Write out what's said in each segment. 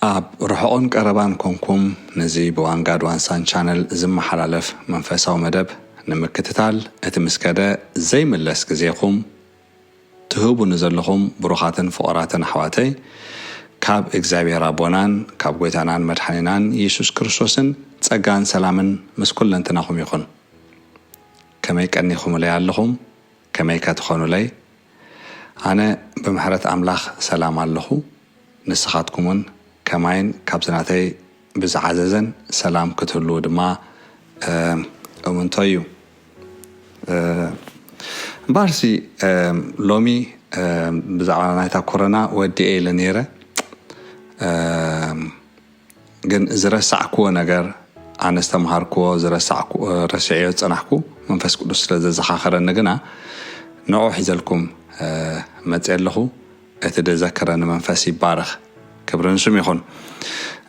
ኣብ ርሑቕን ቀረባን ኮንኩም ነዚ ብዋንጋድ ዋንሳን ቻነል ዝመሓላለፍ መንፈሳዊ መደብ ንምክትታል፣ እቲ ምስከደ ዘይምለስ ግዜኹም ትህቡኒ ዘለኹም ብሩኻትን ፍቑራትን ኣሕዋተይ፣ ካብ እግዚኣብሔር ኣቦናን ካብ ጐይታናን መድሓኒናን የሱስ ክርስቶስን ጸጋን ሰላምን ምስ ኩለንትናኹም ይኹን። ከመይ ቀኒኹምለይ ኣለኹም? ከመይከ ትኾኑለይ? ኣነ ብምሕረት ኣምላኽ ሰላም ኣለኹ። ንስኻትኩምውን ከማይን ካብዚ ናተይ ብዝዓዘዘን ሰላም ክትህልዉ ድማ፣ እ፣ እምንቶ እዩ። እ፣ እምበኣርሲ፣ እ፣ ሎሚ፣ እ፣ ብዛዕባ ናይታ ኮሮና ወዲኤ ኢለ ነይረ። እ፣ ግን ዝረሳዕክዎ ነገር፣ ኣነ ዝተምሃርክዎ፣ ዝረሳዕኩ-፣ ረሲዐዮ ዝጸናሕኩ፣ መንፈስ ቅዱስ ስለ ዘዘኻኸረኒ ግና፣ ንዑ ሒዘልኩም፣ እ፣ መጽየ ኣለኹ። እቲ ድዘክረኒ መንፈስ ይባረኽ። ክብሪ ንስም ይኹን።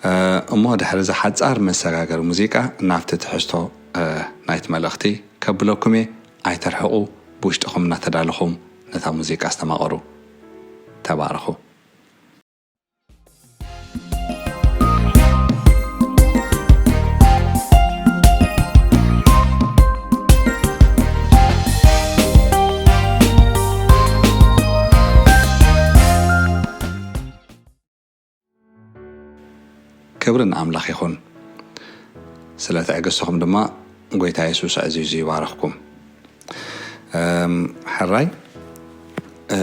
እ፣ እሞ ድሕሪ እዚ ሓጻር መሰጋገሪ ሙዚቃ ናብቲ ትሕዝቶ፣ እ፣ ናይቲ መልእኽቲ ከብለኩም እየ። ኣይትርሕቑ፣ ብውሽጥኹም እናተዳለኹም ነታ ሙዚቃ ኣስተማቕሩ። ተባረኹ። ክብሪ ንኣምላኽ ይኹን። ስለ ትዕግስትኹም ድማ ጐይታ የሱስ ኣዕዚዙ ይባርኽኩም። እም፣ ሕራይ፣ እ፣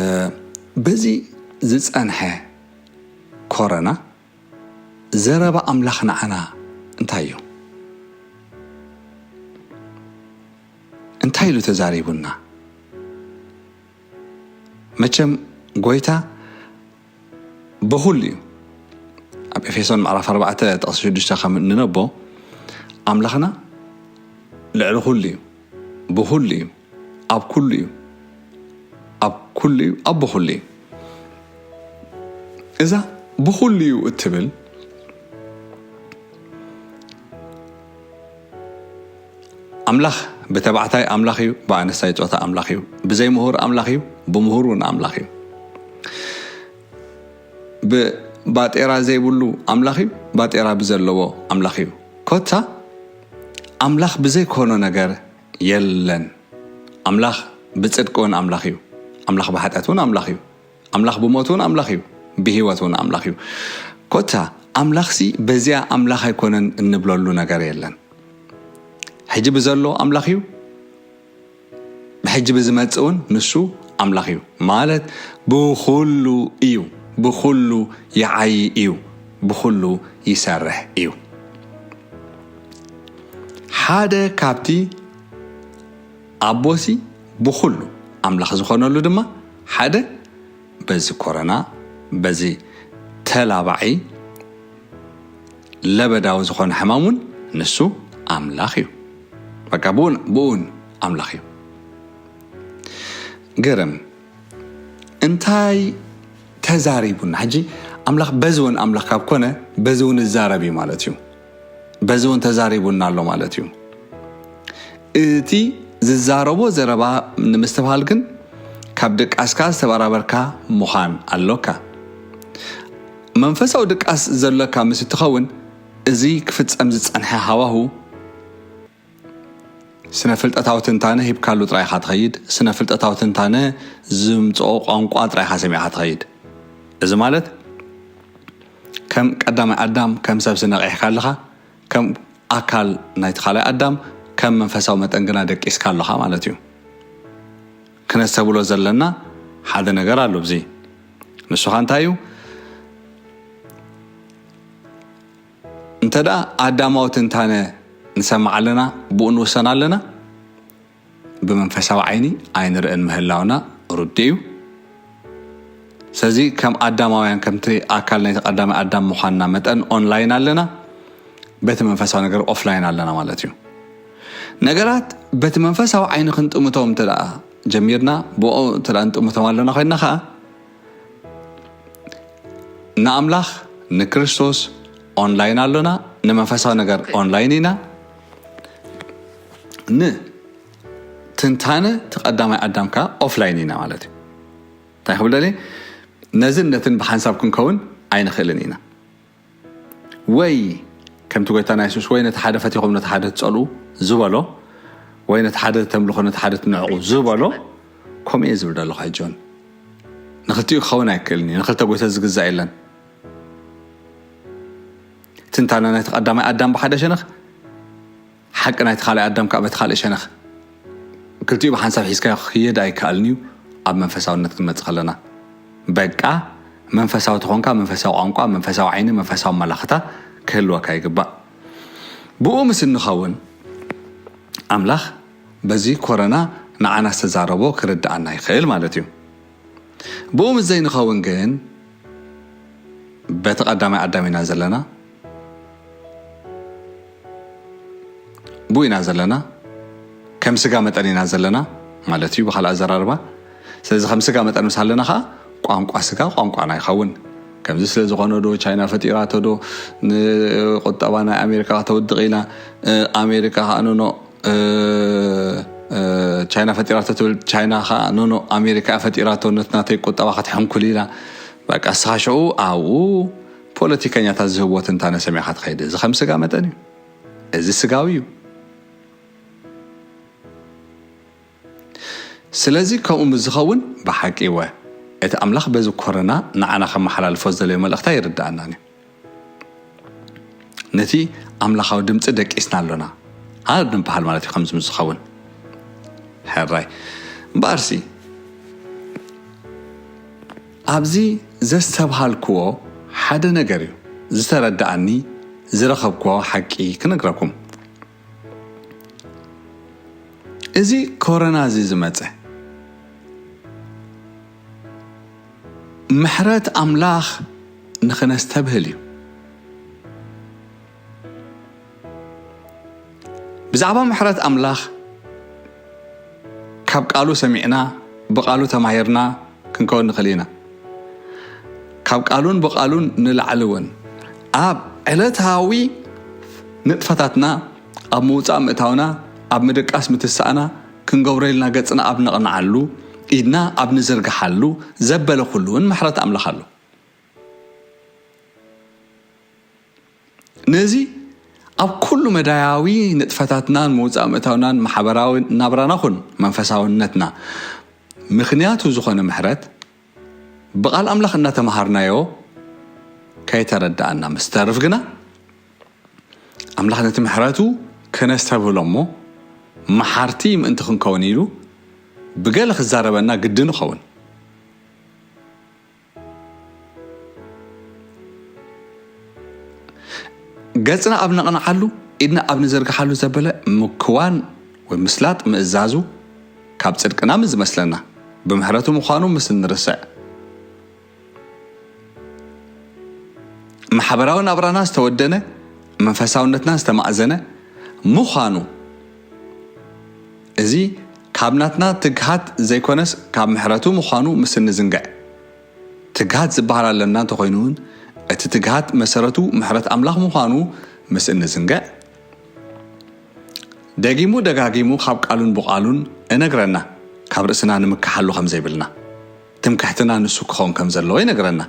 በዚ ዝጸንሐ ኮረና ዘረባ ኣምላኽ ንዓና እንታይ እዩ? እንታይ ኢሉ ተዛሪቡና? መቸም ጐይታ ብኹሉ እዩ። ኣብ ኤፌሶን ምዕራፍ ኣርባዕተ ጥቕሲ ሽዱሽተ ከም እንነቦ፣ ኣምላኽና ልዕሊ ኩሉ እዩ፣ ብኹሉ እዩ፣ ኣብ ኩሉ እዩ፣ ኣብ ኩሉ እዩ፣ ኣብ ብኹሉ እዩ። እዛ ብኹሉ እዩ እትብል ኣምላኽ ብተባዕታይ ኣምላኽ እዩ፣ ብኣንስታይ ጾታ ኣምላኽ እዩ፣ ብዘይምሁር ኣምላኽ እዩ፣ ብምሁር እውን ኣምላኽ እዩ። ብባጤራ ዘይብሉ ኣምላኽ እዩ፣ ባጤራ ብዘለዎ ኣምላኽ እዩ። ኮታ ኣምላኽ ብዘይኮኖ ነገር የለን። ኣምላኽ ብጽድቂ እውን ኣምላኽ እዩ። ኣምላኽ ብሓጢኣት እውን ኣምላኽ እዩ። ኣምላኽ ብሞት እውን ኣምላኽ እዩ። ብህይወት እውን ኣምላኽ እዩ። ኮታ ኣምላኽሲ በዚኣ ኣምላኽ ኣይኮነን እንብለሉ ነገር የለን። ሕጂ ብዘሎ ኣምላኽ እዩ። ብሕጂ ብዝመጽእ እውን ንሱ ኣምላኽ እዩ። ማለት ብኹሉ እዩ፣ ብኹሉ ይዓዪ እዩ፣ ብኹሉ ይሰርሕ እዩ። ሓደ ካብቲ ኣቦሲ ብኹሉ ኣምላኽ ዝኾነሉ ድማ ሓደ በዚ ኮረና፣ በዚ ተላባዒ ለበዳዊ ዝኾነ ሕማም እውን ንሱ ኣምላኽ እዩ። በቃ ብኡን፣ ብኡን ኣምላኽ እዩ። ግርም። እንታይ ተዛሪቡና? ሕጂ ኣምላኽ በዚ እውን ኣምላኽ ካብ ኮነ፣ በዚ እውን እዛረብ እዩ ማለት እዩ። በዚ እውን ተዛሪቡና ኣሎ ማለት እዩ። እቲ ዝዛረቦ ዘረባ ንምስትብሃል ግን ካብ ድቃስካ ዝተበራበርካ ምዃን ኣሎካ። መንፈሳዊ ድቃስ ዘሎካ ምስ እትኸውን፣ እዚ ክፍጸም ዝጸንሐ ሃዋሁ ስነ ፍልጠታዊ ትንታነ ሂብካሉ ጥራይ ኢኻ ትኸይድ። ስነ ፍልጠታዊ ትንታነ ዝምጽኦ ቋንቋ ጥራይ ኢኻ ሰሚዕካ ትኸይድ። እዚ ማለት ከም ቀዳማይ ኣዳም ከም ሰብሲ ነቒሕካ ኣለኻ፣ ከም ኣካል ናይቲ ካልኣይ ኣዳም ከም መንፈሳዊ መጠን ግና ደቂስካ ኣለኻ ማለት እዩ። ክነስተብሎ ዘለና ሓደ ነገር ኣሎ ኣብዚ። ንሱ ኸ እንታይ እዩ? እንተ ደኣ ኣዳማዊ ትንታነ ንሰምዕ ኣለና፣ ብኡ ንውሰን ኣለና፣ ብመንፈሳዊ ዓይኒ ኣይንርእን ምህላውና ርዱእ እዩ። ስለዚ ከም ኣዳማውያን፣ ከምቲ ኣካል ናይቲ ቀዳማይ ኣዳም ምዃንና መጠን ኦንላይን ኣለና፣ በቲ መንፈሳዊ ነገር ኦፍላይን ኣለና ማለት እዩ። ነገራት በቲ መንፈሳዊ ዓይኒ ክንጥምቶም እንተ ደኣ ጀሚርና፣ ብኡ እንተ ደኣ ንጥምቶም ኣለና ኮይንና ኸኣ፣ ንኣምላኽ፣ ንክርስቶስ ኦንላይን ኣሎና፣ ንመንፈሳዊ ነገር ኦንላይን ኢና፣ ንትንታነ እቲ ቀዳማይ ኣዳም ከኣ ኦፍላይን ኢና ማለት እዩ። እንታይ ክብል ደልየ? ነዝን ነትን ብሓንሳብ ክንከውን ኣይንኽእልን ኢና። ወይ ከምቲ ጎይታና የሱስ ወይ ነቲ ሓደ ፈቲኹም ነቲ ሓደ ትጸልኡ ዝበሎ፣ ወይ ነቲ ሓደ ተምልኹ ነቲ ሓደ ትንዕቑ ዝበሎ፣ ከምኡ እየ ዝብል ዘለኹ። ሕጂ እውን ንክልቲኡ ክኸውን ኣይክእልን እዩ። ንክልተ ጎይታ ዝግዛእ የለን። ትንታነ ናይቲ ቀዳማይ ኣዳም ብሓደ ሸነኽ፣ ሓቂ ናይቲ ካልኣይ ኣዳም ከዓ በቲ ካልእ ሸነኽ፣ ክልቲኡ ብሓንሳብ ሒዝካዮ ክኸይድ ኣይከኣልን እዩ። ኣብ መንፈሳውነት ክንመጽእ ከለና በቃ መንፈሳዊ ተኾንካ መንፈሳዊ ቋንቋ፣ መንፈሳዊ ዓይኒ፣ መንፈሳዊ ኣመላኽታ ክህልወካ ይግባእ። ብኡ ምስ እንኸውን ኣምላኽ በዚ ኮረና ንዓና ዝተዛረቦ ክርድኣና ይኽእል ማለት እዩ። ብኡ ምስ ዘይንኸውን ግን በቲ ቀዳማይ ኣዳም ኢና ዘለና፣ ብኡ ኢና ዘለና፣ ከም ስጋ መጠን ኢና ዘለና ማለት እዩ ብኻልእ ኣዘራርባ። ስለዚ ከም ስጋ መጠን ምስ ኣለና ከዓ ቋንቋ ስጋ ቋንቋና ይኸውን። ከምዚ ስለ ዝኾነ ዶ ቻይና ፈጢራቶ ዶ ንቁጠባ ናይ ኣሜሪካ ከተውድቕ ኢላ፣ ኣሜሪካ ከዓ ኖኖ ቻይና ፈጢራቶ ትብል፣ ቻይና ከዓ ኖኖ ኣሜሪካ ፈጢራቶ ነቲ ናተይ ቁጠባ ክትሕንኩል ኢላ። በቃ እስኻ ሽዑ ኣብኡ ፖለቲከኛታት ዝህብዎ ትንታነ ሰሚዕካ ትኸይድ። እዚ ከም ስጋ መጠን እዩ። እዚ ስጋዊ እዩ። ስለዚ ከምኡ ምስ ዝኸውን ብሓቂ ወ እቲ ኣምላኽ በዚ ኮረና ንዓና ከመሓላልፎ ዝደለዮ መልእኽታ ይርድኣናን እዩ። ነቲ ኣምላኻዊ ድምፂ ደቂስና ኣሎና ኣ ንበሃል ማለት እዩ። ከምዚ ምስ ዝኸውን ሕራይ እምበኣርሲ ኣብዚ ዘስተብሃልክዎ ሓደ ነገር እዩ ዝተረድኣኒ ዝረኸብክዎ ሓቂ ክነግረኩም። እዚ ኮረና እዚ ዝመፀ ምሕረት ኣምላኽ ንኽነስተብህል እዩ። ብዛዕባ ምሕረት ኣምላኽ ካብ ቃሉ ሰሚዕና ብቃሉ ተማሂርና ክንከውን ንኽእል ኢና። ካብ ቃሉን ብቃሉን ንላዕሊ እውን ኣብ ዕለታዊ ንጥፈታትና ኣብ ምውፃእ ምእታውና ኣብ ምድቃስ ምትሳእና ክንገብሮ ኢልና ገፅና ኣብ ነቕንዓሉ ኢድና ኣብ ንዝርግሓሉ ዘበለ ኩሉ እውን ምሕረት ኣምላኽ ኣሎ። ነዚ ኣብ ኩሉ መዳያዊ ንጥፈታትናን ምውፃእ ምእታውናን ማሕበራዊ ናብራና ኹን መንፈሳውነትና ምኽንያቱ ዝኾነ ምሕረት ብቓል ኣምላኽ እናተምሃርናዮ ከይተረድኣና ምስ ተርፍ ግና ኣምላኽ ነቲ ምሕረቱ ከነስተብህሎ እሞ መሓርቲ ምእንቲ ክንከውን ኢሉ ብገለ ክዛረበና ግድን ይኸውን። ገጽና ኣብ ነቕንዓሉ ኢድና ኣብ ንዘርግሓሉ ዘበለ ምክዋን ወይ ምስላጥ ምእዛዙ ካብ ጽድቅና ምስ ዝመስለና ብምሕረቱ ምዃኑ ምስ እንርስዕ ማሕበራዊ ናብራና ዝተወደነ መንፈሳውነትና ዝተማእዘነ ምዃኑ እዚ ካብ ናትና ትግሃት ዘይኮነስ ካብ ምሕረቱ ምዃኑ ምስ እንዝንግዕ ትግሃት ዝበሃል ኣለና እንተኾይኑ እውን እቲ ትግሃት መሰረቱ ምሕረት ኣምላኽ ምዃኑ ምስ እንዝንግዕ ደጊሙ ደጋጊሙ ካብ ቃሉን ብቓሉን እነግረና ካብ ርእስና ንምክሓሉ ከም ዘይብልና ትምክሕትና ንሱ ክኸውን ከም ዘለዎ ይነግረና።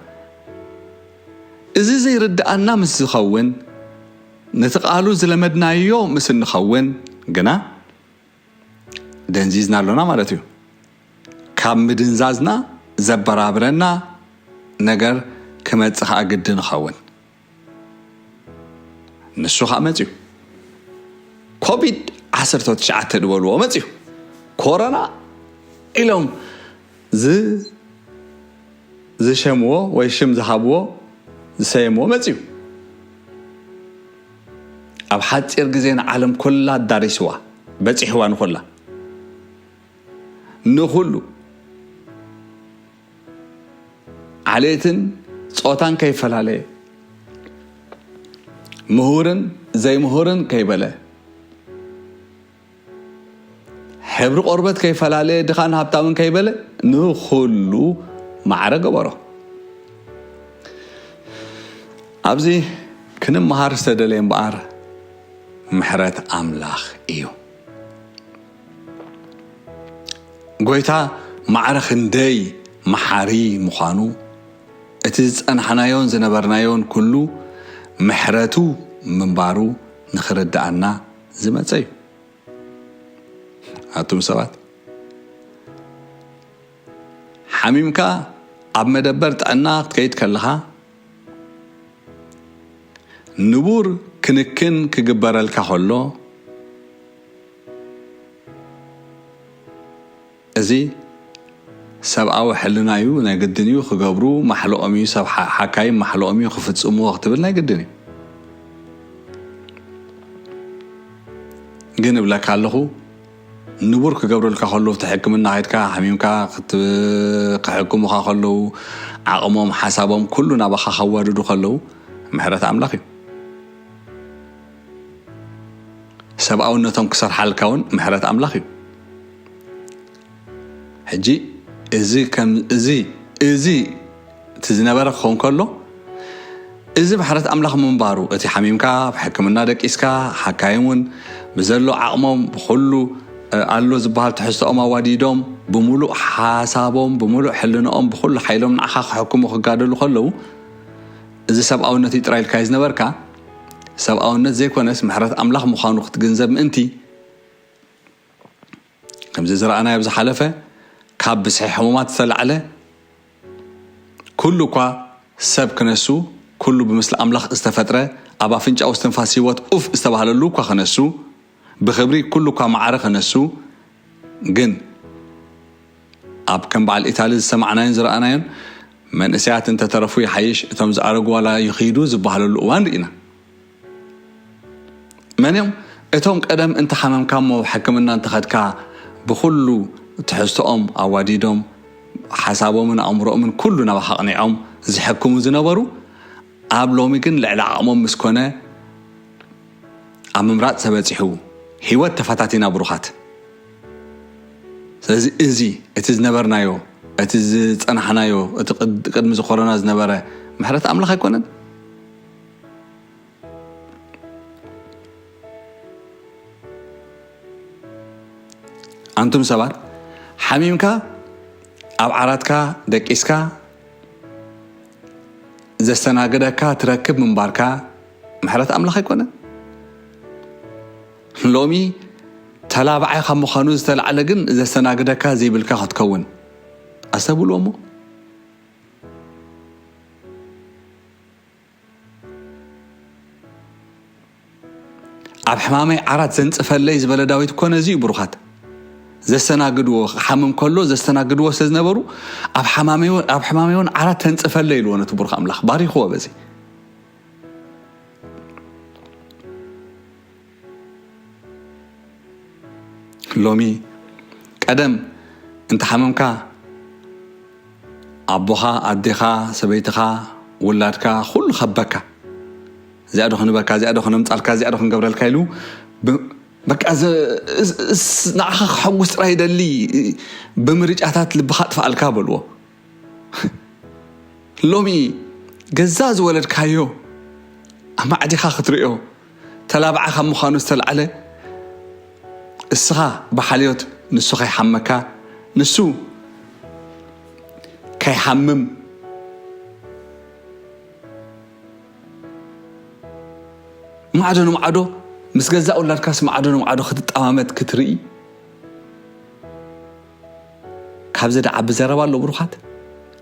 እዚ ዘይርድኣና ምስ ዝኸውን ነቲ ቃሉ ዝለመድናዮ ምስ እንኸውን ግና ደንዚዝና ኣሎና ማለት እዩ። ካብ ምድንዛዝና ዘበራብረና ነገር ክመጽእ ኸኣ ግድን ይኸውን። ንሱ ኸኣ መጽዩ። ኮቪድ ዓሰርተ ትሽዓተ ዝበልዎ መጽዩ። ኮሮና ኢሎም ዝ- ዝሸምዎ ወይ ሽም ዝሃብዎ ዝሰየምዎ መጽዩ። ኣብ ሓጺር ግዜ ንዓለም ኩላ ኣዳሪስዋ በጺሕዋ ንኹላ ንኹሉ ዓሌትን ጾታን ከይፈላለየ ምሁርን ዘይምሁርን ከይበለ ሕብሪ ቆርበት ከይፈላለየ ድኻን ሃብታምን ከይበለ ንኹሉ ማዕረ ገበሮ። ኣብዚ ክንመሃር ዝተደለየ እምበኣር ምሕረት ኣምላኽ እዩ። ጎይታ ማዕረ ክንደይ መሓሪ ምዃኑ እቲ ዝጸናሕናዮን ዝነበርናዮን ኩሉ ምሕረቱ ምንባሩ ንኽርድኣና ዝመጸ እዩ። ኣቱም ሰባት፣ ሓሚምካ ኣብ መደበር ጥዕና ክትከይድ ከለኻ፣ ንቡር ክንክን ክግበረልካ ከሎ፣ እዚ ሰብኣዊ ሕልና እዩ፣ ናይ ግድን እዩ ክገብሩ፣ ማሕልኦም እዩ፣ ሰብ ሓ-፣ ሓካይም ማሕልኦም እዩ ክፍጽምዎ ክትብል ናይ ግድን እዩ። ግን እብለካ ኣለኹ፣ ንቡር ክገብረልካ ከሎ፣ እቲ ሕክምና ከይድካ ሓሚምካ ክት-፣ ክሕክሙኻ ከለዉ፣ ዓቕሞም፣ ሓሳቦም፣ ኩሉ ናባኻ ከዋድዱ ከለዉ፣ ምሕረት ኣምላኽ እዩ። ሰብኣውነቶም ክሰርሓልካ እውን ምሕረት ኣምላኽ እዩ። ሕጂ እዚ ከም፣ እዚ፣ እዚ እቲ ዝነበረ ክኸውን ከሎ፣ እዚ ምሕረት ኣምላኽ ምንባሩ፣ እቲ ሓሚምካ ኣብ ሕክምና ደቂስካ፣ ሓካይም እውን ብዘሎ ዓቕሞም ብኹሉ፣ እ፣ ኣሎ ዝበሃል ትሕዝቶኦም ኣዋዲዶም፣ ብምሉእ ሓሳቦም፣ ብምሉእ ሕልንኦም፣ ብኹሉ ሓይሎም ንዓኻ ክሕክሙ ክጋደሉ ከለዉ፣ እዚ ሰብኣውነት እዩ ጥራይ ኢልካዮ ዝነበርካ፣ ሰብኣውነት ዘይኮነስ ምሕረት ኣምላኽ ምዃኑ ክትግንዘብ ምእንቲ፣ ከምዚ ዝረኣናዮ ኣብ ዝሓለፈ፣ ካብ ብዝሒ ሕሙማት ዝተላዕለ፣ ኩሉ እኳ ሰብ ክነሱ፣ ኩሉ ብምስሊ ኣምላኽ ዝተፈጥረ፣ ኣብ ኣፍንጫኡ እስትንፋስ ህይወት ኡፍ ዝተባህለሉ እኳ ክነሱ፣ ብኽብሪ ኩሉ እኳ ማዕረ ክነሱ፣ ግን ኣብ ከም በዓል ኢታሊ ዝሰማዕናዮን ዝረኣናዮን፣ መንእሰያት እንተተረፉ ይሓይሽ፣ እቶም ዝኣረጉ ዋላ ይኺዱ ዝበሃለሉ እዋን ርኢና። መን እዮም እቶም ቀደም እንተሓመምካ እሞ ሕክምና እንተኸድካ ብኹሉ ትሕዝቶኦም ኣዋዲዶም ሓሳቦምን ኣእምሮኦምን ኩሉ ናባኻ ኣቕኒዖም ዝሕክሙ ዝነበሩ? ኣብ ሎሚ ግን ልዕሊ ዓቕሞም ምስ ኮነ ኣብ ምምራጽ ተበጺሑ፣ ህይወት ተፈታቲና ብሩኻት። ስለዚ እዚ እቲ ዝነበርናዮ፣ እቲ ዝጸናሕናዮ፣ እቲ ቅድ-፣ ቅድሚ እዚ ኮሮና ዝነበረ ምሕረት ኣምላኽ ኣይኮነን? ኣንቱም ሰባት፣ ሓሚምካ ኣብ ዓራትካ ደቂስካ ዘስተናግደካ ትረክብ ምንባርካ ምሕረት ኣምላኽ ኣይኮነን? ሎሚ ተላባዓይ ካብ ምዃኑ ዝተላዕለ ግን ዘስተናግደካ ዘይብልካ ክትከውን ኣስተብህልዎ እሞ። ኣብ ሕማመይ ዓራት ዘንጽፈለይ ዝበለ ዳዊት እኮ ነዚ እዩ ብሩኻት። ዘስተናግድዎ፣ ክሓምም ከሎ ዘስተናግድዎ ስለ ዝነበሩ፣ ኣብ ሓማመይ እውን፣ ኣብ ሕማመይ እውን ዓራት ተንጽፈለይ ኢልዎ ነቲ ብሩኽ ኣምላኽ። ባሪኽዎ በዚ። ሎሚ ቀደም እንተ ሓመምካ ኣቦኻ፣ ኣዴኻ፣ ሰበይትኻ፣ ውላድካ፣ ኩሉ ከበካ። እዚኣ ዶ ክንበካ፣ እዚኣ ዶ ክነምጻልካ፣ እዚኣ ዶ ክንገብረልካ ኢሉ ብ-፣ በቃ ዘ-፣ እስ-፣ እስ-፣ ንዓኻ ክሐጉስ ጥራይ ይደሊ፣ ብምርጫታት ልብኻ ኣጥፍኣልካ በልዎ። ሎሚ ገዛ ዝወለድካዮ ኣማዕዲኻ ክትርእዮ፣ ተላባዓ ካብ ምዃኑ ዝተላዕለ፣ እስኻ ብሓልዮት ንሱ ከይሓመካ፣ ንሱ ከይሓምም፣ ማዕዶ ንማዕዶ ምስ ገዛእ ውላድካስ ማዕዶ ንማዕዶ ክትጠማመት ክትርኢ፣ ካብዚ ደዓቢ ዘረባ ኣሎ ብሩኻት?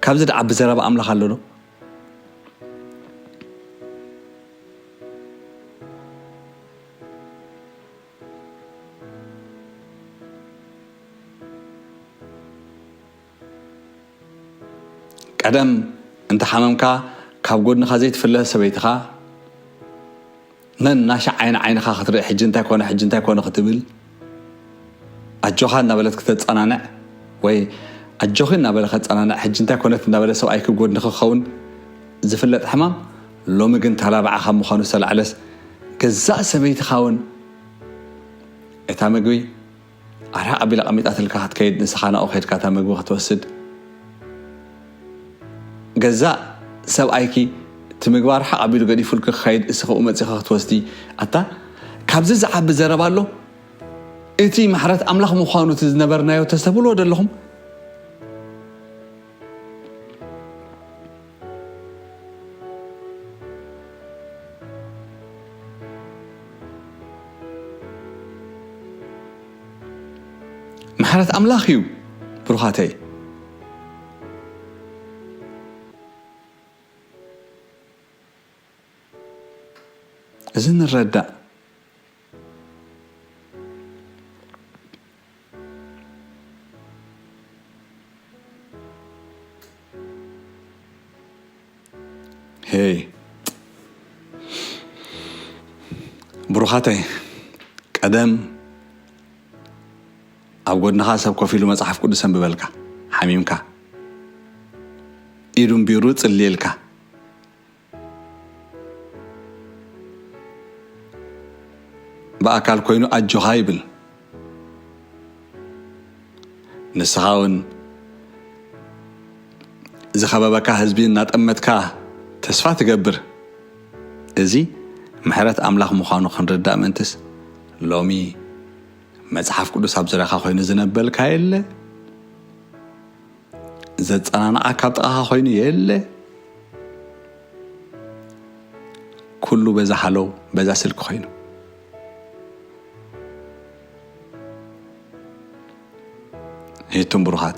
ካብዚ ደዓቢ ዘረባ ኣምላኽ ኣሎ ዶ? ቀደም እንተ ሓመምካ ካብ ጎድንኻ ዘይትፍለ ሰበይትኻ ነናሻ ዓይኒ ዓይንኻ ክትርኢ፣ ሕጂ እንታይ ኮነ፣ ሕጂ እንታይ ኮነ ክትብል፣ ኣጆኻ እናበለት ክተጸናንዕ ወይ ኣጆኺ እናበለ ከጸናንዕ፣ ሕጂ እንታይ ኮነት እናበለ ሰብኣይኪ ጎድንኺ ክኸውን ዝፍለጥ ሕማም፣ ሎሚ ግን ተላባዓ ካብ ምዃኑ ዝተላዕለስ፣ ገዛእ ሰበይትኻ እውን እታ ምግቢ ኣርሓቕ ኣቢላ ቀሚጣትልካ ክትከይድ፣ ንስኻ ናብኡ ከይድካ እታ ምግቢ ክትወስድ፣ ገዛእ ሰብኣይኪ እቲ ምግቢ ኣርሓቕ ኣቢሉ ገዲፉልኪ ክኸይድ፣ እስኺ ኣብኡ መጺኺ ክትወስዲ። ኣታ ካብዚ ዝዓቢ ዘረባ ኣሎ? እቲ ምሕረት ኣምላኽ ምዃኑ እቲ ዝነበርናዮ ተስተብህልዎ ዶ ኣለኹም? ምሕረት ኣምላኽ እዩ ብሩኻተይ። እዚ ንረዳእ። ሄይ ብሩኻተይ፣ ቀደም ኣብ ጎድንኻ ሰብ ኮፍ ኢሉ መጽሓፍ ቅዱስ ኣንብበልካ፣ ሓሚምካ፣ ኢዱ እምቢሩ ጽልየልካ፣ ብኣካል ኮይኑ ኣጆኻ ይብል። ንስኻ እውን ዝኸበበካ ህዝቢ እናጠመትካ ተስፋ ትገብር። እዚ ምሕረት ኣምላኽ ምዃኑ ክንርዳእ ምእንትስ፣ ሎሚ መጽሓፍ ቅዱስ ኣብ ዙርያኻ ኮይኑ ዝነበልካ የለ፣ ዘጸናንዓካ ኣብ ጥቓኻ ኮይኑ የለ። ኩሉ በዛ ሃለው፣ በዛ ስልኪ ኮይኑ። ሂቱም ብሩኻት፣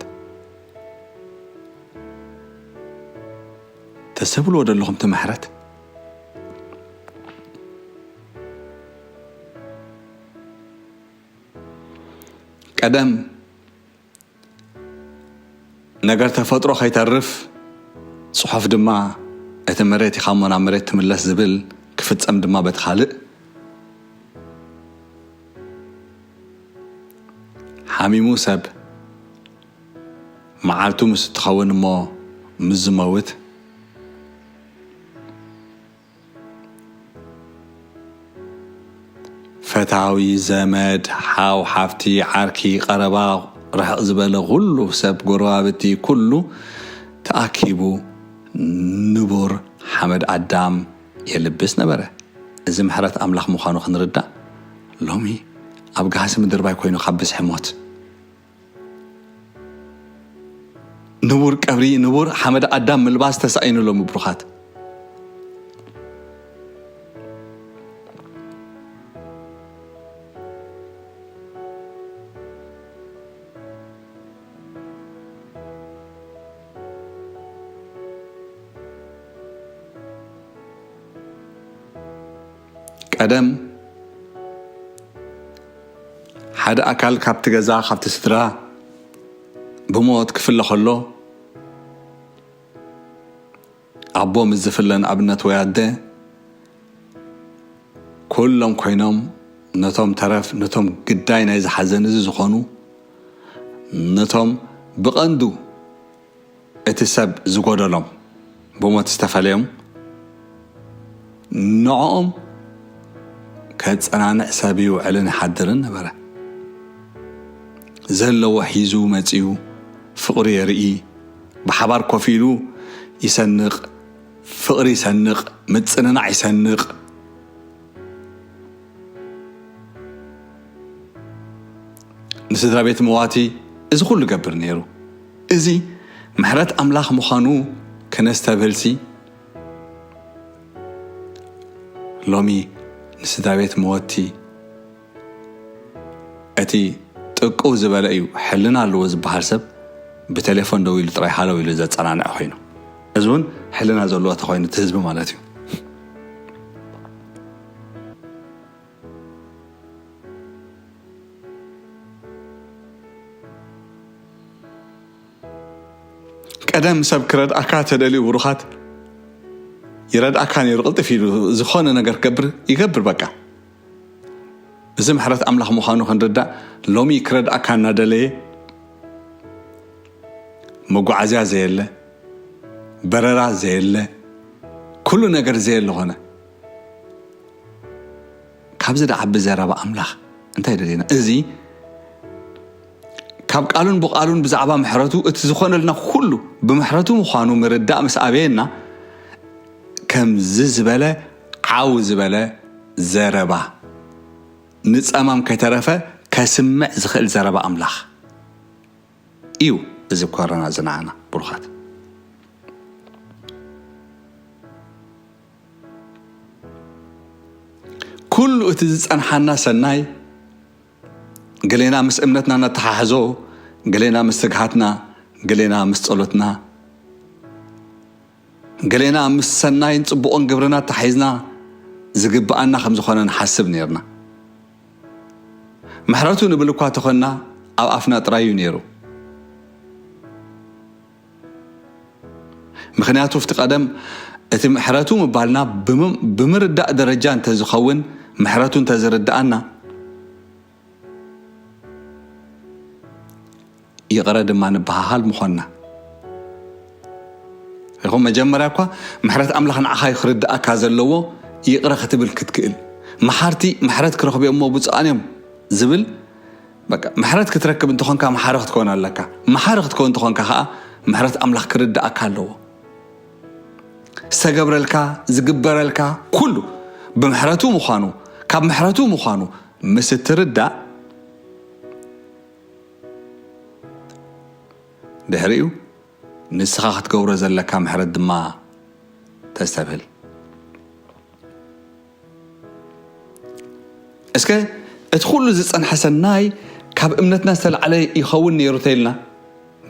ተሰብልዎ ደለኹም እቲ ምሕረት። ቀደም ነገር ተፈጥሮ ከይተርፍ፣ ጽሑፍ ድማ፣ እቲ መሬት ኢኻ እሞ ናብ መሬት ትምለስ ዝብል፣ ክፍጸም ድማ በቲ ካልእ። ሓሚሙ ሰብ፣ መዓልቱ ምስ እትኸውን እሞ ምስ ዝመውት፣ ፈታዊ፣ ዘመድ፣ ሓው፣ ሓፍቲ፣ ዓርኪ፣ ቀረባ፣ ርሕቕ ዝበለ ኩሉ ሰብ፣ ጎረባብቲ፣ ኩሉ ተኣኪቡ ንቡር ሓመድ ኣዳም የልብስ ነበረ። እዚ ምሕረት ኣምላኽ ምዃኑ ክንርዳእ፣ ሎሚ ኣብ ጋህሲ ምድርባይ ኮይኑ ካብ ብዝሒ ሞት፣ ንቡር ቀብሪ፣ ንቡር ሓመድ ኣዳም ምልባስ ተሳኢኑ ሎሚ ብሩኻት። ቀደም ሓደ ኣካል ካብቲ ገዛ፣ ካብቲ ስድራ ብሞት ክፍለ ከሎ፣ ኣቦ ምስ ዝፍለ፣ ንኣብነት፣ ወይ ኣደ፣ ኩሎም ኮይኖም ነቶም ተረፍ፣ ነቶም ግዳይ ናይዚ ሓዘን እዚ ዝኾኑ፣ ነቶም ብቐንዱ እቲ ሰብ ዝጎደሎም፣ ብሞት ዝተፈለዮም፣ ንዕኦም ከጸናንዕ ሰብ ይውዕልን ይሓድርን ነበረ። ዘለዎ ሒዙ መጺኡ ፍቕሪ የርኢ። ብሓባር ኮፍ ኢሉ ይሰንቕ፣ ፍቕሪ ይሰንቕ፣ ምጽንናዕ ይሰንቕ። ንስድራ ቤት መዋቲ እዚ ኩሉ ገብር ነይሩ። እዚ ምሕረት ኣምላኽ ምዃኑ ክነስተብህልሲ፣ ሎሚ ንስድራ ቤት መወቲ እቲ ጥቅው ዝበለ እዩ፣ ሕልና ኣለዎ ዝበሃል ሰብ ብቴሌፎን ደው ኢሉ ጥራይ ሃለው ኢሉ ዘጸናንዐ ኮይኑ፣ እዚ እውን ሕልና ዘለዎ ተኾይኑ እቲ ህዝቢ ማለት እዩ። ቀደም ሰብ ክረድኣካ ተደልዩ ብሩኻት ይረድኣካ ነይሩ። ቅልጥፍ ኢሉ ዝኾነ ነገር ክገብር ይገብር። በቃ እዚ ምሕረት ኣምላኽ ምዃኑ ክንርዳእ፣ ሎሚ ክረድኣካ እናደለየ መጓዓዝያ ዘየለ፣ በረራ ዘየለ፣ ኩሉ ነገር ዘየለ ኾነ። ካብዚ ደዓቢ ዘረባ ኣምላኽ እንታይ ደሊና? እዚ ካብ ቃሉን ብቓሉን ብዛዕባ ምሕረቱ፣ እቲ ዝኾነልና ኩሉ ብምሕረቱ ምዃኑ ምርዳእ ምስ ኣበየና፣ ከምዚ ዝበለ ዓው ዝበለ ዘረባ፣ ንጸማም ከይተረፈ ከስምዕ ዝኽእል ዘረባ ኣምላኽ እዩ እዚ ኮረና እዚ ንዓና ብሩኻት። ኩሉ እቲ ዝጸንሓና ሰናይ፣ ገሌና ምስ እምነትና ነተሓሕዞ፣ ገሌና ምስ ስግሓትና፣ ገሌና ምስ ጸሎትና፣ ገሌና ምስ ሰናይን ጽቡቕን ግብርና ተታሒዝና ዝግብኣና ከም ዝኾነ ንሓስብ ነይርና። ምሕረቱ ንብል እኳ ተኾንና፣ ኣብ ኣፍና ጥራይ እዩ ነይሩ። ምኽንያቱ፣ ኣብቲ ቀደም እቲ ምሕረቱ ምባልና ብም-፣ ብምርዳእ ደረጃ እንተዝኸውን፣ ምሕረቱ እንተዝርድኣና፣ ይቕረ ድማ ንበሃሃል ምኾንና። ይኹን፣ መጀመርያ እኳ ምሕረት ኣምላኽ ንዓኻ እዩ ክርድኣካ ዘለዎ፣ ይቕረ ክትብል ክትክእል። መሓርቲ ምሕረት ክረኽቡ እዮም እሞ ብፁዓን እዮም ዝብል፣ በቃ፣ ምሕረት ክትረክብ እንተኾንካ መሓሪ ክትከውን ኣለካ። መሓሪ ክትከውን እንተኾንካ ኸዓ ምሕረት ኣምላኽ ክርድኣካ ኣለዎ። ዝተገብረልካ፣ ዝግበረልካ ኩሉ ብምሕረቱ ምዃኑ፣ ካብ ምሕረቱ ምዃኑ ምስ እትርዳእ፣ ድሕሪኡ ንስኻ ክትገብሮ ዘለካ ምሕረት ድማ ተስተብህል። እስከ እቲ ኩሉ ዝጸንሐ ሰናይ ካብ እምነትና ዝተላዕለ ይኸውን ነይሩ ተይልና?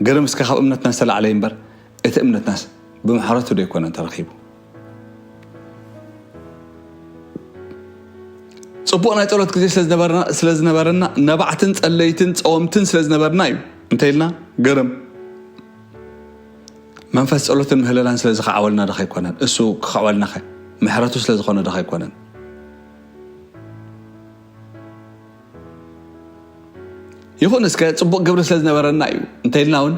ግርም፣ እስከ ካብ እምነትና ዝተላዕለ እዩ እምበር፣ እቲ እምነትናስ ብምሕረቱ ዶ ኣይኮነን ተረኺቡ? ጽቡቕ ናይ ጸሎት ግዜ ስለ ዝነበረና፣ ስለ ዝነበረና፣ ነባዕትን ጸለይትን ጸወምትን ስለ ዝነበርና እዩ እንተኢልና፣ ግርም። መንፈስ ጸሎትን ምህለላን ስለ ዝኸዓወልና ዶ ኣይኮነን? እሱ ክኸዕወልናኸ? ምሕረቱ ስለ ዝኾነ ዶ ኣይኮነን? ይኹን፣ እስከ ጽቡቕ ግብሪ ስለ ዝነበረና እዩ እንተኢልና እውን፣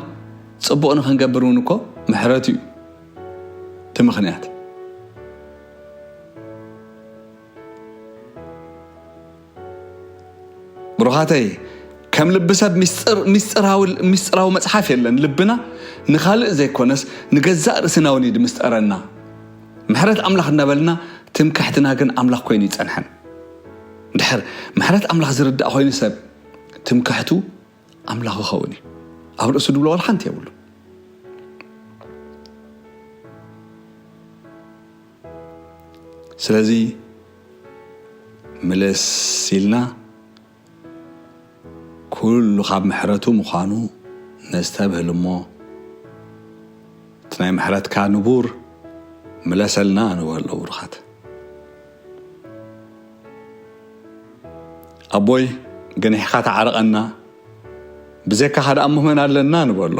ጽቡቕ ንኽንገብር እውን እኮ ምሕረቱ እዩ እቲ ምኽንያት። ብሩኻተይ፣ ከም ልቢ ሰብ ሚስጥር-፣ ሚስጥራዊ፣ ሚስጥራዊ መጽሓፍ የለን። ልብና ንኻልእ ዘይኮነስ ንገዛእ ርእስና እውን እዩ ዝምስጠረና። ምሕረት ኣምላኽ እናበልና ትምክሕትና ግን ኣምላኽ ኮይኑ ይጸንሐን። እንድሕር ምሕረት ኣምላኽ ዝርዳእ ኮይኑ ሰብ ትምክሕቱ ኣምላኽ ክኸውን እዩ። ኣብ ርእሱ ድብሎ ዋላ ሓንቲ የብሉ። ስለዚ ምልስ ኢልና ኩሉ ካብ ምሕረቱ ምዃኑ ነስተብህል እሞ፣ እቲ ናይ ምሕረትካ ንቡር ምለሰልና ንበሎ። ብሩኻት ኣቦይ፣ ገኒሕካ ተዓረቐና፣ ብዘይካኻ ደኣ እሞ መን ኣለና ንበሎ።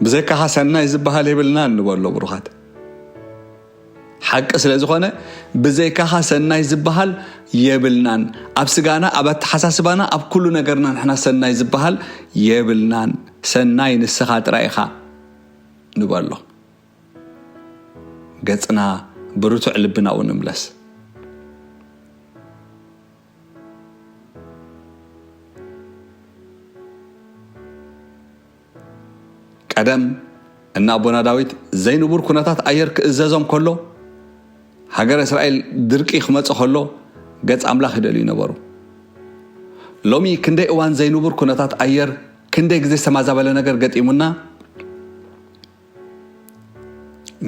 ብዘይካኻ ሰናይ ዝበሃል የብልናን ንበሎ። ብሩኻት፣ ሓቂ ስለ ዝኾነ፣ ብዘይካኻ ሰናይ ዝበሃል የብልናን። ኣብ ስጋና፣ ኣብ ኣተሓሳስባና፣ ኣብ ኩሉ ነገርና ንሕና ሰናይ ዝበሃል የብልናን። ሰናይ ንስኻ ጥራይ ኢኻ ንበሎ። ገጽና ብርቱዕ ልብና እውን ንምለስ። ቀደም እና ኣቦና ዳዊት ዘይንቡር ኩነታት ኣየር ክእዘዞም ከሎ፣ ሃገረ እስራኤል ድርቂ ክመጽእ ከሎ፣ ገጽ ኣምላኽ ይደልዩ ነበሩ። ሎሚ ክንደይ እዋን ዘይንቡር ኩነታት ኣየር፣ ክንደይ ግዜ ዝተማዛበለ ነገር ገጢሙና፣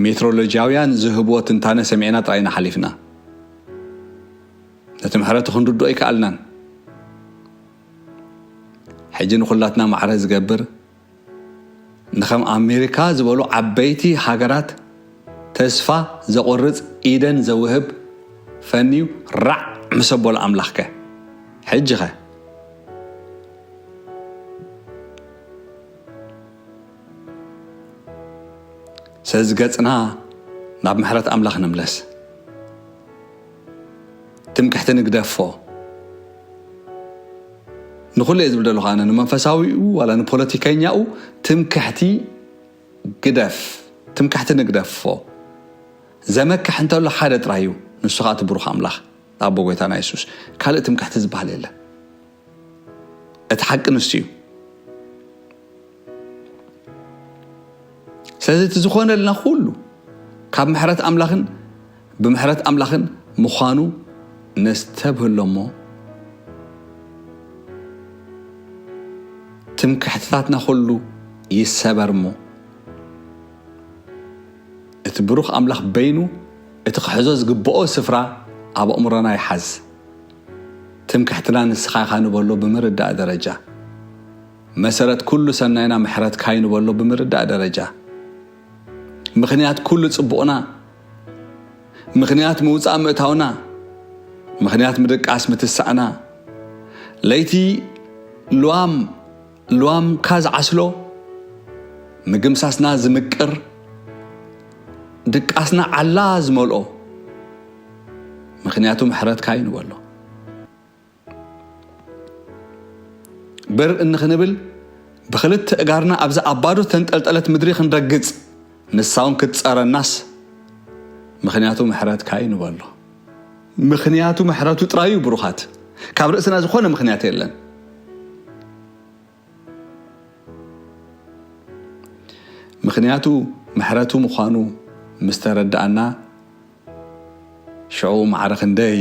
ሜትሮሎጂያውያን ዝህብዎ ትንታነ ሰሚዕና ጥራይ ኢና ሓሊፍና። ነቲ ምሕረቱ ክንርድኦ ኣይከኣልናን። ሕጂ ንኹላትና ማዕረ ዝገብር፣ ንኸም ኣሜሪካ ዝበሉ ዓበይቲ ሃገራት ተስፋ ዘቑርጽ ኢደን ዘውህብ ፈንዩ ራዕ ምስ ኣበሎ ኣምላኽከ? ሕጂኸ? ስለዚ ገጽና ናብ ምሕረት ኣምላኽ ንምለስ። ትምክሕቲ ንግደፎ። ንኹሉ እየ ዝብል ዘለኹ ኣነ፣ ንመንፈሳዊኡ ዋላ ንፖለቲከኛኡ ትምክሕቲ ግደፍ። ትምክሕቲ ንግደፎ። ዘመክሕ እንተሎ ሓደ ጥራይ እዩ፣ ንሱ ኸኣ እቲ ብሩኽ ኣምላኽ፣ ኣቦ ጐይታና የሱስ። ካልእ ትምክሕቲ ዝበሃል የለን። እቲ ሓቂ ንሱ እዩ። ስለዚ እቲ ዝኾነልና ኩሉ ካብ ምሕረት ኣምላኽን ብምሕረት ኣምላኽን ምዃኑ ነስተብህሎ እሞ፣ ትምክሕትታትና ኩሉ ይሰበር እሞ፣ እቲ ብሩኽ ኣምላኽ በይኑ እቲ ክሕዞ ዝግብኦ ስፍራ ኣብ ኣእምሮና ይሓዝ። ትምክሕትና ንስኻ ኢኻ ንበሎ ብምርዳእ ደረጃ። መሰረት ኩሉ ሰናይና ምሕረትካ እዩ ንበሎ ብምርዳእ ደረጃ። ምኽንያት ኩሉ ጽቡቕና፣ ምኽንያት ምውጻእ ምእታውና፣ ምኽንያት ምድቃስ ምትሳእና፣ ለይቲ ልዋም ልዋምካ ዝዓስሎ፣ ምግምሳስና ዝምቅር፣ ድቃስና ዓላ ዝመልኦ፣ ምኽንያቱ ምሕረትካ እዩ ንበሎ። ብር እንክንብል ብኽልተ እጋርና ኣብዛ ኣብ ባዶ ተንጠልጠለት ምድሪ ክንረግጽ፣ ንሳውን ክትጸረናስ፣ ምኽንያቱ ምሕረትካ እዩ ንበሎ። ምኽንያቱ ምሕረቱ ጥራዩ ብሩኻት። ካብ ርእስና ዝኾነ ምኽንያት የለን። ምኽንያቱ ምሕረቱ ምዃኑ ምስ ተረዳእና፣ ሽዑ ማዕረ ክንደይ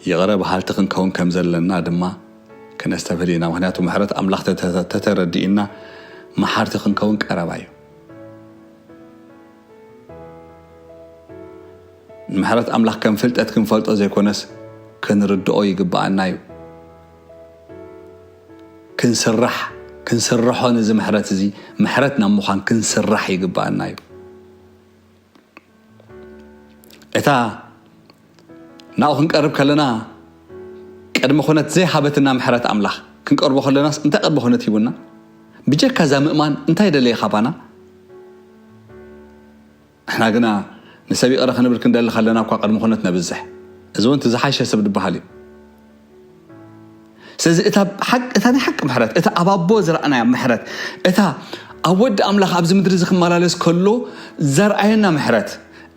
ይቕረ በሃልቲ ክንከውን ከም ዘለና ድማ ክነስተብህል ኢና። ምኽንያቱ ምሕረት ኣምላኽ ተተ-፣ ተተረዲእና፣ መሓርቲ ክንከውን ቀረባ እዩ። ንምሕረት ኣምላኽ ከም ፍልጠት ክንፈልጦ ዘይኮነስ፣ ክንርድኦ ይግብኣና እዩ። ክንስራሕ፣ ክንስርሖ፣ ነዚ ምሕረት እዚ፣ ምሕረት ናብ ምዃን ክንስራሕ ይግብኣና እዩ። እታ ናብኡ ክንቀርብ ከለና፣ ቅድመ ኩነት ዘይሃበትና ምሕረት ኣምላኽ ክንቀርቦ ከለናስ፣ እንታይ ቅድመ ኩነት ሂቡና? ብጀካ እዛ ምእማን እንታይ ደለየ ካባና? ንሕና ግና ንሰብ ይቕረ ክንብል ክንደሊ ከለና እኳ ቅድመ ኩነት ነብዝሕ። እዚ እውን እቲ ዝሓሸ ሰብ ዝበሃል እዩ። ስለዚ እታ ሓቅ-፣ እታ ናይ ሓቂ ምሕረት፣ እታ ኣብ ኣቦ ዝረኣናያ ምሕረት፣ እታ ኣብ ወዲ ኣምላኽ ኣብዚ ምድሪ እዚ ክመላለስ ከሎ ዘርኣየና ምሕረት፣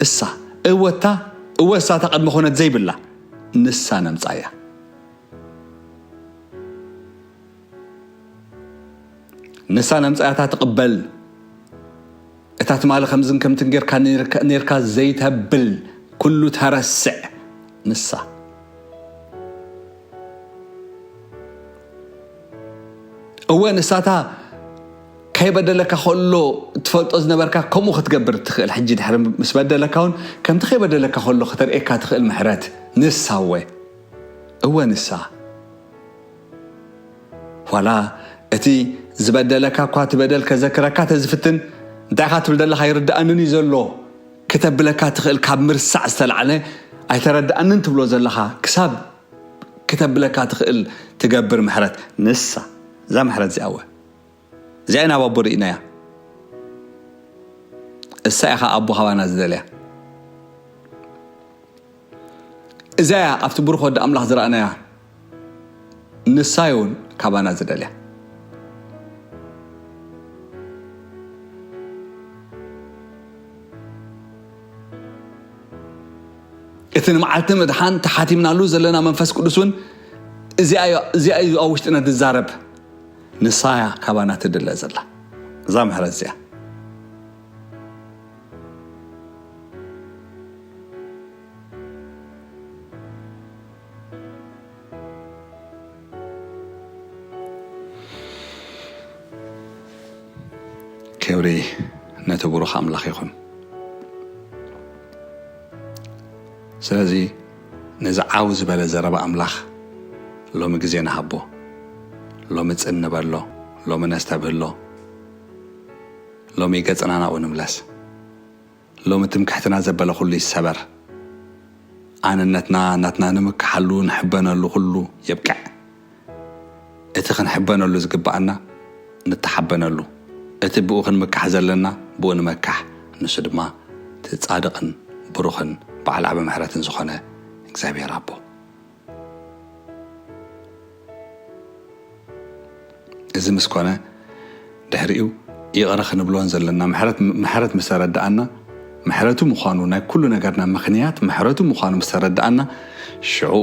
እሳ፣ እወታ፣ እወ እሳ እታ ቅድመ ኩነት ዘይብላ፣ ንሳ ነምጻያ። ንሳ ነምጻያታ ትቕበል። እታ ትማሊ ከምዝን ከምትን ጌርካ ኔርካ፣ ኔርካ ዘይተብል፣ ኩሉ ተረስዕ ንሳ። እወ፣ ንሳታ ከይበደለካ ከሎ ትፈልጦ ዝነበርካ ከምኡ ክትገብር ትኽእል። ሕጂ ድሕሪ ምስ በደለካ እውን ከምቲ ከይበደለካ ከሎ ክተርእየካ ትኽእል ምሕረት ንሳ። እወ፣ እወ ንሳ። ዋላ እቲ ዝበደለካ እኳ እቲ በደል ከዘክረካ ተዝፍትን፣ እንታይ ኢኻ ትብል ዘለኻ ይርድኣንን እዩ ዘሎ ክተብለካ ትኽእል። ካብ ምርሳዕ ዝተላዕለ ኣይተረድኣንን ትብሎ ዘለኻ ክሳብ ክተብለካ ትኽእል ትገብር ምሕረት ንሳ። እዛ ምሕረት እዚኣ እወ፣ እዚኣ ኢና ኣብ ኣቦ ርኢናያ። እሳ ኢኻ ኣቦ ካባና ዝደልያ። እዛ እያ ኣብቲ ብሩኽ ወዲ ኣምላኽ ዝረኣናያ። ንሳ እውን ካባና ዝደልያ። እቲ ንመዓልቲ ምድሓን ተሓቲምናሉ ዘለና መንፈስ ቅዱስ እውን እዚኣ እዩ፣ እዚኣ እዩ ኣብ ውሽጥና ዝዛረብ። ንሳ እያ ካባና ትድለ ዘላ። እዛ ምሕረት እዚኣ። ክብሪ ነቲ ብሩኽ ኣምላኽ ይኹን። ስለዚ ነዚ ዓው ዝበለ ዘረባ ኣምላኽ ሎሚ ግዜ ንሃቦ። ሎሚ ጽን ንበሎ፣ ሎሚ ነስተብህሎ፣ ሎሚ ገጽና ናብኡ ንምለስ። ሎሚ ትምክሕትና ዘበለ ኩሉ ይሰበር። ኣነነትና ናትና ንምክሓሉ ንሕበነሉ ኩሉ የብቅዕ። እቲ ክንሕበነሉ ዝግብኣና ንተሓበነሉ፣ እቲ ብኡ ክንምካሕ ዘለና ብኡ ንመካሕ፣ ንሱ ድማ እቲ ጻድቕን ብሩኽን በዓል ዓቢ ምሕረትን ዝኾነ እግዚኣብሔር ኣቦ። እዚ ምስ ኮነ፣ ድሕሪኡ ይቕረ ክንብሎን ዘለና ምሕረት፣ ምሕረት ምስ ተረድኣና፣ ምሕረቱ ምዃኑ፣ ናይ ኩሉ ነገርና ምኽንያት ምሕረቱ ምዃኑ ምስ ተረድኣና፣ ሽዑ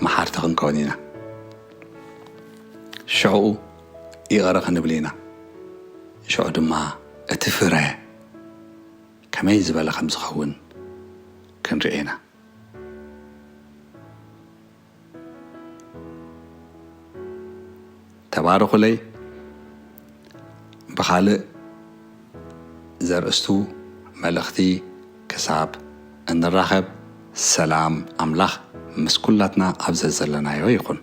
መሓርቲ ክንከውን ኢና። ሽዑ ይቕረ ክንብል ኢና። ሽዑ ድማ እቲ ፍረ ከመይ ዝበለ ከም ዝኸውን ክንርኢ ኢና። ተባረኹለይ። ብኻልእ ዘርእስቱ መልእኽቲ ክሳብ እንራኸብ፣ ሰላም ኣምላኽ ምስ ኩላትና ኣብ ዘዘለናዮ ይኹን።